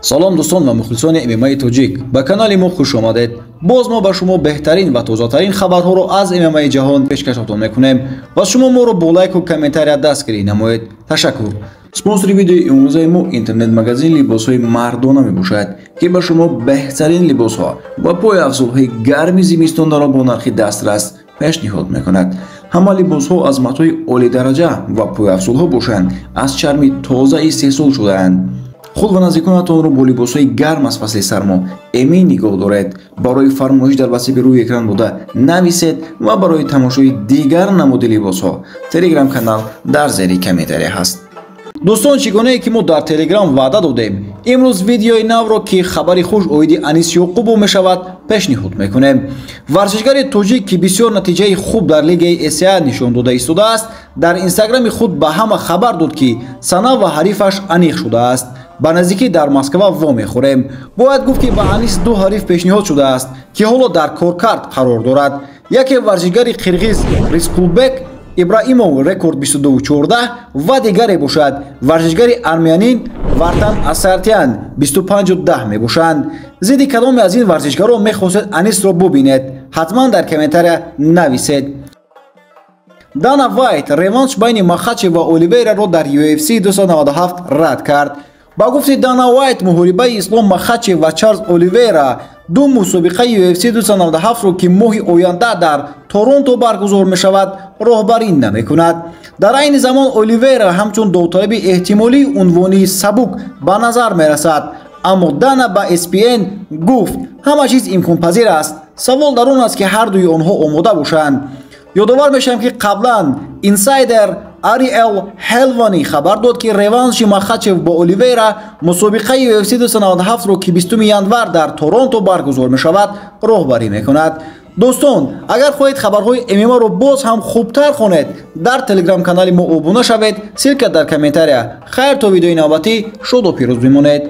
Салом дӯстон ва мухлисони ММА тоҷик, ба канали мо хуш омадед. Боз мо ба шумо беҳтарин ва тозатарин хабарҳоро аз ММА ҷаҳон пешкашатон мекунем ва шумо моро бо лайку комментария дастгирӣ намоед. Ташаккур. Спонсори видеои имрӯзаи мо интернет-магазин либосҳои мардона мебошад, ки ба шумо беҳтарин либосҳо ва пойафзолҳои гарми зимистонаро бо нархи дастрас пешниҳод мекунад. Ҳама либосҳо аз матои олидараҷа ва пойафзолҳо бошанд, аз чарми тоза истеҳсол шудаанд. Худ ва наздиконатонро бо либосҳои гарм аз фасли сармо эмин нигоҳ доред. Барои фармоиш дар васифи рӯи экран буда нависед ва барои тамошои дигар намуди либосҳо телеграм-канал дар зери комментария ҳаст. Дӯстон, чӣ гунае ки мо дар телеграм ваъда додем, имрӯз видеои навро, ки хабари хуш оиди Анис Ёқубов мешавад, пешниҳод мекунем. Варзишгари тоҷик, ки бисёр натиҷаи хуб дар лигаи СА нишон дода истодааст, дар инстаграми худ ба ҳама хабар дод, ки сана ва ҳарифаш аниқ шудааст. Ба наздикӣ дар Москва вомехӯрем. Бояд гуфт, ки ба Анис ду ҳариф пешниҳод шудааст, ки ҳоло дар коркард қарор дорад. Яке варзишгари қирғиз Рискулбек Ибраимов, рекорд 22-14, ва дигаре бошад варзишгари армянин Вартан Асартян, 25-10 мебошанд. Зидди кадоме аз ин варзишгарон мехостед Анисро бубинед? Ҳатман дар комментария нависед. Дана Вайт реванш байни Махачев ва Оливейраро дар UFC 297 рад кард. Ба гуфти Дана Вайт, муҳорибаи Ислом Махачев ва Чарлз Оливейра ду мусобиқаи UFC 297-ро, ки моҳи оянда дар Торонто баргузор мешавад, роҳбарӣ намекунад. Дар айни замон Оливейра ҳамчун довталаби эҳтимолии унвони сабук ба назар мерасад, аммо Дана ба ESPN гуфт, ҳама чиз имконпазир аст. Савол дар он аст, ки ҳар дуи онҳо омода бошанд. Ёдовар мешавем, ки қаблан инсайдер Ариэл Хелвани хабар дод, ки реванши Махачев бо Оливейра мусобиқаи UFC 297-ро, ки 20 январ дар Торонто баргузор мешавад, роҳбарӣ мекунад. Дӯстон, агар хоҳед хабарҳои ММА-ро боз ҳам хубтар хонед, дар телеграм-канали мо обуна шавед. Ссылка дар комментария. Хайр, то видеои навбатӣ шоду пирӯз бимонед.